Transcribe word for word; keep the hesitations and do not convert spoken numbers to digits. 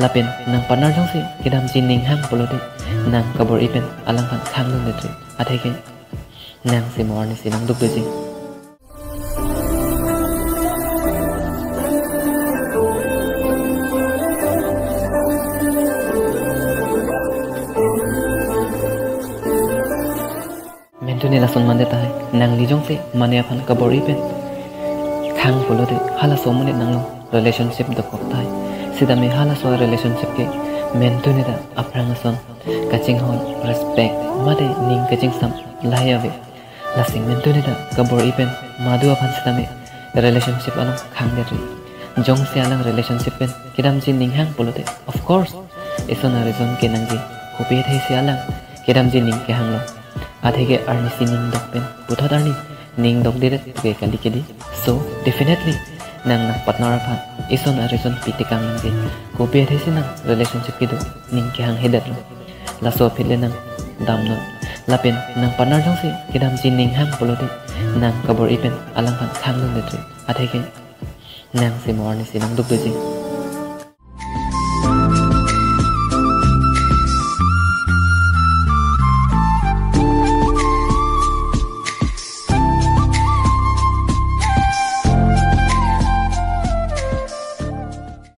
Lapen nang partner jongsi kedamji ning hang pulote, nang kabor-i pen alangphan khangdundet ri. Atheke nangsi mo arnisi nangdukdunji. Mentune lason mande tahai, nangli jongsi mane aphan kabor-i pen khang pulote, halaso amonit nanglong relationship dokok tahai. Sitame halaso relationship ke mentune ta aphrang ason kachinghon, respect, mate ning kachingsam lahai ave. Lasi mentune ta kabor-i pen madu aphan sitame relationship along khangdet ri. Jongsi alang relationship pen kedamji ning hang pulote, of course, ison a-reason ke nangji, kopi athesi alang kedamji ning kehanglo. Atheke arnisi ning dok pen puthot arni ning dokdedet ke kali kedi. So definitely nang nang partner aphan ison a-reason pitekang nangji, kopi athesi nang relationship kedo ning kehanghedetlo. Laso aphi le nang damnon. Lapen nang partner jongsi kedamji ning hang pulote, nang kabor-i pen alangphan khangdundet ri. Atheke nangsi mo arnisi nangdukdunji.